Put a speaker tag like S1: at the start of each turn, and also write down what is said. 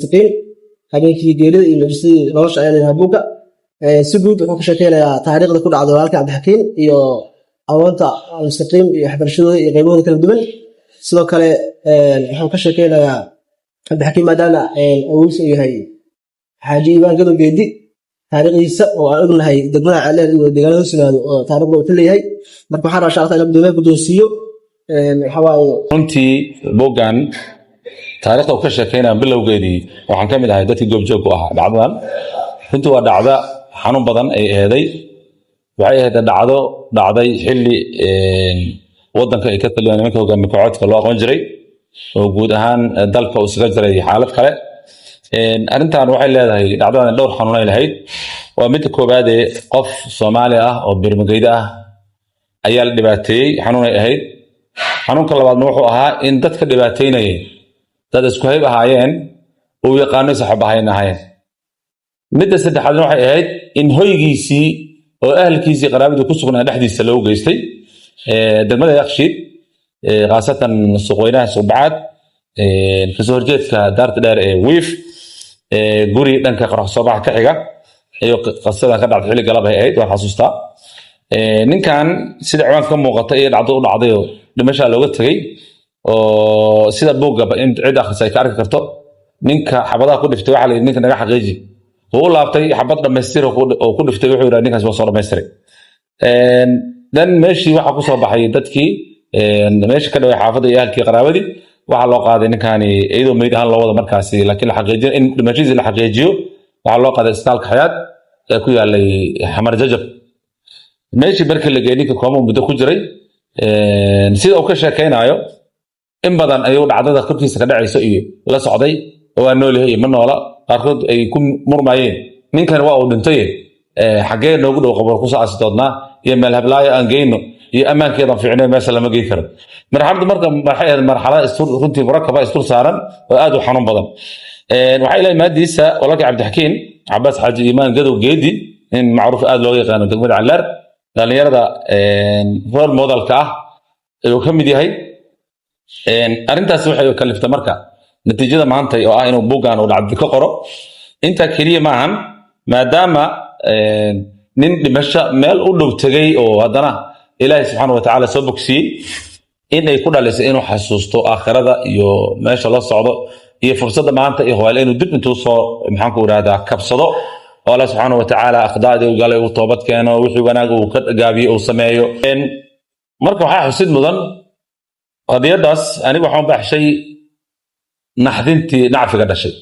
S1: Almustaqiim, habeenkii geerida iyo mucjisadii nolosha ayaa leedahay buugga. Si guud wuxuu ka sheekeynayaa taariikhda ku dhacday walaalka Cabdixakiin iyo aqoonta Almustaqiim iyo waxbarashadooda iyo qaybahooda kala duwan. Sidoo kale wuxuu ka sheekeynayaa Cabdixakiim, maadaama awogiis uu yahay Xaaji Iimaan Gadow Geedi, taariikhdiisa oo aan ognahay degmada Ceeldheer iyo deegaanada hoos yimaado oo taariikhda uu ka leeyahay. Marka waxaan rabaa insha Allah inaan gudoomiyaha guddoonsiiyo. Waxaa waaye
S2: Runtii buuggan taariikhda uu ka sheekeynaya bilowgeedii waxaan ka mid ahay dadkii goobjoog u ahaa dhacdadan. Runtii waa dhacda xanuun badan ay eeday. Waxay ahayd dhacdo dhacday xilli wadanka ay ka taliyaan nimanka hogaamiye kooxoodka loo aqoon jiray, oo guud ahaan dalka uu isaga jiray xaalad kale. Arrintan waxay leedahay, dhacdadan dhowr xanuun ay lahayd. Waa midda koowaadee, qof Soomaali ah oo birmageyda ah ayaa la dhibaateeyey, xanuun ay ahayd. Xanuunka labaadna wuxuu ahaa in dadka dhibaateynayay dad isku hayb ahaayeen, uu yaqaano, saxab ahayn ahaayeen. Midda saddexaadna waxay ahayd in hoygiisii oo ahalkiisii qaraabadii ku sugnaa dhexdiisa loogu geystay degmada Yakshiid, khaasatan suuqweynaha Suuqbacaad, kasoo horjeedka daarta dheer ee Wiif, guri dhanka qorax soo baxa ka xiga ayuu qasadan ka dhacday. Xilli galab ay ahayd, waan xasuustaa. Ninkan sida ciwaanka ka muuqata iyo dhacdo u dhacday oo dhimashaa looga tegey, oo sida buuggaba in cid akhrisa ay ka arki karto, ninka xabadaha ku dhiftay waxaa la yidhi, "Ninka naga xaqiiji." Wuu u laabtay, xabad dhammaystir oo ku dhiftay. Wuxuu yidhaha, "Ninkaas waa soo dhammaystiray." Dan meeshii waxaa ku soo baxay dadkii meesha ka dhaway, xaafadda iyo ahalkii qaraabadii. Waxaa loo qaaday ninkani iyadoo meyd ahaan loo wado markaasi, laakiin la xaqiijiyo in dhimashadiisi la xaqiijiyo, waxaa loo qaaday isbitaalka Xayaat ee ku yaalay Xamar Jajab. Meeshii markii la geeyey, ninka kooma muddo ku jiray. Sida uu ka sheekaynayo, in badan ayuu dhacdada korkiisa ka dhacayso iyo la socday, waa nool yahay iyo ma noola. Qaarkood ay ku murmayeen, "Ninkan waa uu dhintay, xaggee noogu dhow qaboor kusoo aasi doodnaa?" iyo "Meel hablaayo aan geyno," iyo "Ammaankeedan fiicnay, meesha lama geyn karo." Marxaladdu marka waxay ahayd marxalad runtii murakaba, isdul saaran oo aad u xanuun badan. Waxaa ilahay maadiisa walaalkii Cabdixakiin Cabaas Xaaji Iimaan Gadow Geedi, nin macruuf aad looga yaqaano degmada Ceeldheer, dhalinyarada role modelka ah ayuu ka mid yahay. Arrintaasi waxay kaliftay marka natiijada maanta oo ah inuu buuggan uu dhacdi ka qoro. Intaa keliya maahan, maadaama nin dhimasho meel u dhow tegay oo haddana Ilaahay subxaana wa tacaala soo bogsiiyey, in ay ku dhalisay inuu xasuusto aakhirada iyo meesha la socdo iyo fursadda maanta iyo hoyle inuu dib intuu soo, maxaan ku idhahdaa, kabsado oo Allah subxaana wa tacaala akhdaadii uu galay uu toobad keeno, wixii wanaag uu ka gaabiyey uu sameeyo. Marka waxaa xusid mudan qadiyadaas, anigu waxaan baxshay Naxdintii Nacfiga Dhashay.